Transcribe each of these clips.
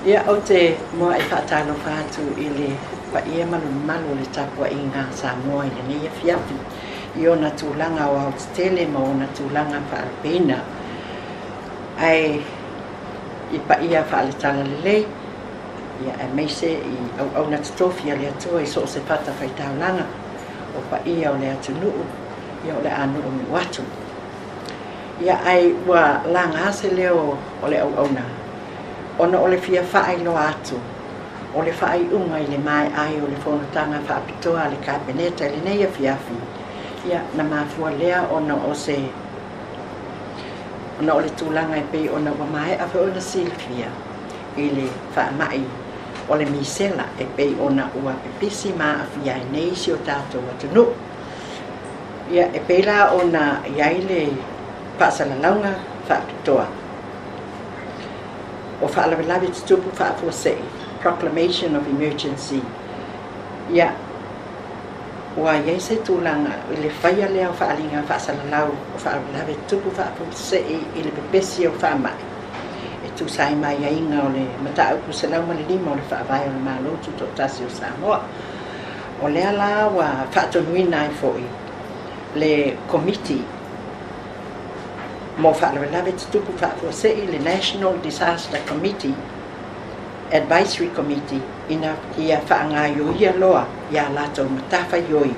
Ia, ou te muai faatalofa atu i le paia ma le mamalu o le tapuaiga a Samoa i lenei afiafi i ona tulaga aoaotetele ma ona tulaga faalupeina, ae i paia faale-talalelei, ia aemaise i auauna totofi a le Atua i so o se fatafaitaulaga, o paia o le atunuu, ia o le a nuunuu atu. Ia, ae ua laga se leo o le auauna ona o le fia faailoa atu o le faaiuga i le maea ai o le fonotaga faapitoa a le Kapeneta i lenei afiafi. Ia, na mafua lea ona o se ona o le tulaga e pei ona ua maea foi ona silafia i le faamai o le misela e pei ona ua pipisi ma aafia ai nei si o tatou atunuu. Ia, e pei la ona i ai le faasalalauga faapitoa o faalavelave tutupu faafuasei, Proclamation of Emergency. Ia, ua i ai se tulaga i le faia lea o faaaliga faasalalau o faalavelave tutupu faafuasei i le pepesi o faamai e tusa ai ma aiaiga o le Mataupu 105 o le Faavae o le Malo Tutoatasi o Samoa. O lea la ua faatonuina ai foi le Komiti mo Faalavelave Tutupu Faafuasei, le National Disaster Committee Advisory Committee, ina ia faagaioia loa ia latou matafaioi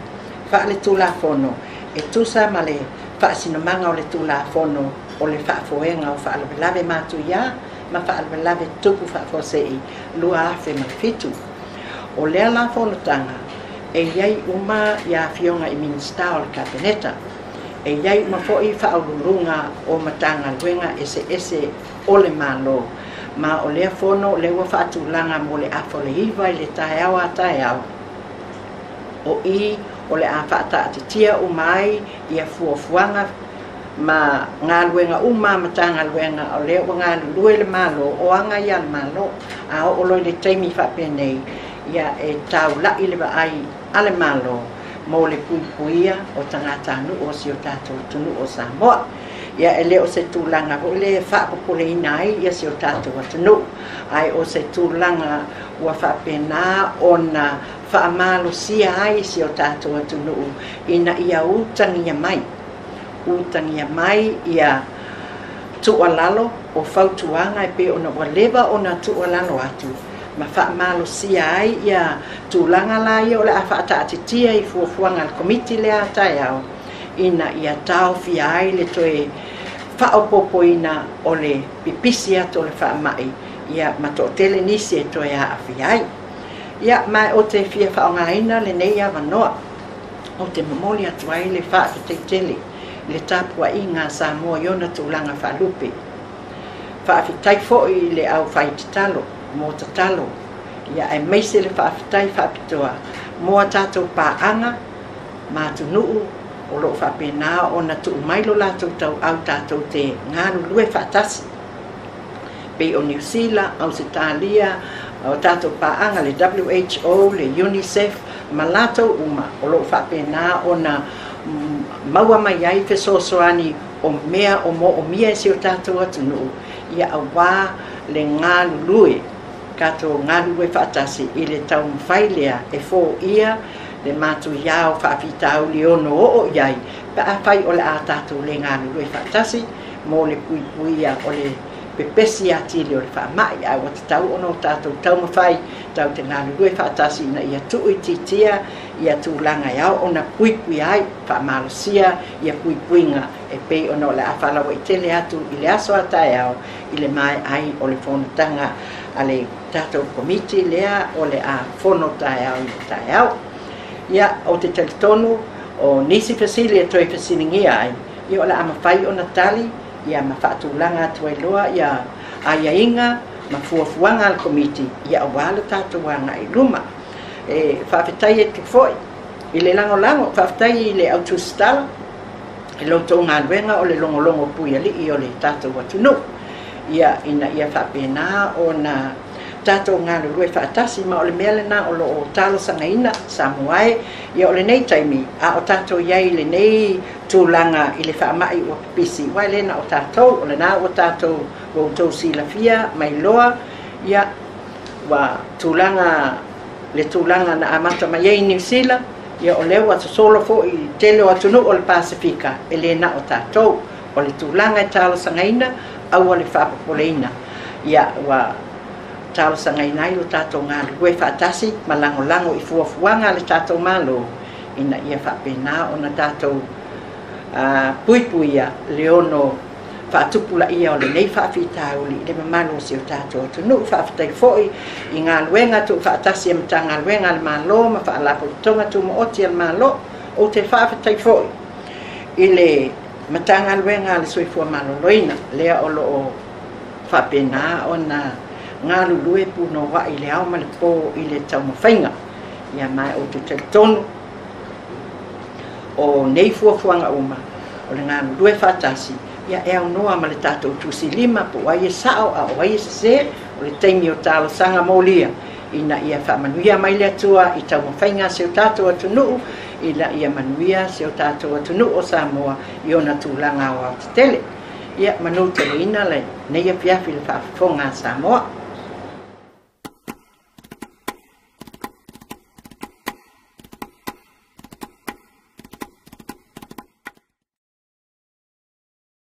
faale-tulafono e tusa ma le faasinomaga o le Tulafono o le Faafoega o Faalavelave Matuia ma Faalavelave Tutupu Faafuasei 2007. O lea la fonotaga e i ai uma ia afioga i Minisita o le Kapeneta, e i ai uma foi faauluuluga o Matagaluega eseese o le Malo, ma o lea fono o lea ua faatulaga mo le 8:30 i le taeao a taeao. O i o le a faataatitia uma ai ia fuafuaga ma galuega uma a Matagaluega o lea ua galulue le Malo o aga ia le Malo. A oo loa i le taimi faapenei, ia e taulai le vaai a le Malo mo le puipuia o tagatanuu o si o tatou atunuu o Samoa. Ia, e le o se tulaga foi lea e faapopoleina ai ia si o tatou atunuu, ae o se tulaga ua faapena ona faamalosia ai si o tatou atunuu ina ia utagia mai, utagia mai ia tuualalo o fautuaga e pei ona ua leva ona tuualalo atu ma faamalosia ai ia tulaga la ia o le a faataatitia i fuafuaga a le Komiti lea a taeao, ina ia taofia ai le toe faaopoopoina o le pipisi atu o le faamai, ia ma toatele nisi e toe aafia ai. Ia, ma ou te fia faaaogaina lenei avanoa ou te momoli atu ai le faafetai tele i le tapuaiga a Samoa i ona tulaga faalupe. Faafetai foi i le aufai tatalo mo tatalo, ia aemaise le faafetai faapitoa mo a tatou paaga ma atunuu o lo o faapena ona tuu mai lo latou tauau tatou te galulue faatasi, pei o Niu Sila, Ausetalia, o tatou paaga le WHO, le UNICEF ma latou uma o lo o faapena ona maua mai ai fesoasoani o mea o moomia e si o tatou atunuu, ia aua le galulue, tatou galulue faatasi i le taumafai lea e foia le matuia o faafitauli e ono oo i ai pe afai o le a tatou le galulue faatasi mo le puipuia o le pepesi atili o le faamai. Ae ua tatau ona o tatou taumafai tatou te galulue faatasi ina ia tuuitiitia ia tulaga e ao ona puipuia ai, faamalosia ia puipuiga e pei ona o le a faalauaitele atu i le aso a taeao i le maea ai o le fonotaga a le tatou Komiti lea o le a fono taeao i le taeao. Ia, ou te talitonu o nisi fesili e toe fesiligia ai, ia o le a mafai ona tali ia ma faatulaga atu ai loa ia aiaiga ma fuafuaga a le Komiti, ia aua le tatou agai i luma. E faafetai atu foi i le lagolago, faafetai i le au tusitala i lo outou galuega o le logologo puialii o le tatou atunuu, ia ina ia faapena ona tatou galulue faatasi. Ma o le mea lena o lo o talosagaina Samoa e, ia o lenei taimi a o tatou i ai i lenei tulaga i le faamai ua pipisi, aua e le na o tatou, o lena ua tatou ua outou silafia mai loa ia Ua tulaga le tulaga na amata mai ai Niu Sila, ia o lea ua sosolo foi i tele o atunuu o le Pasefika, e le na o tatou. O le tulaga e talosagaina, aua le faapopoleina. Ia ua talosagaina ai lo tatou galulue faatasi ma lagolago i fuafuaga a le tatou Malo, ina ia faapena ona tatou puipuia le ono faatupulaia o lenei faafitauli i le mamalu o si o tatou atunuu. Faafetai foi i galuega tuufaatasi a Matagaluega a le Malo ma Faalapotopotoga Tumaoti a le Malo. Ou te faafetai foi i le Matagaluega a le Soifua Maloloina, lea o lo o faapena ona galulue punouai i le ao ma le po i le taumafaiga. Ia ma ou te talitonu o nei fuafuaga uma o le galulue faatasi, ia e aunoa ma le tatou tusilima po o ai e sao a o ai e sese. O le taimi o talosaga molia ina ia faamanuia mai le Atua i taumafaiga a si o tatou atunuu, ina ia manuia si o tatou atunuu o Samoa i ona tulaga aoaotetele. Ia manuteleina lenei afiafi i le faafofoga a Samoa.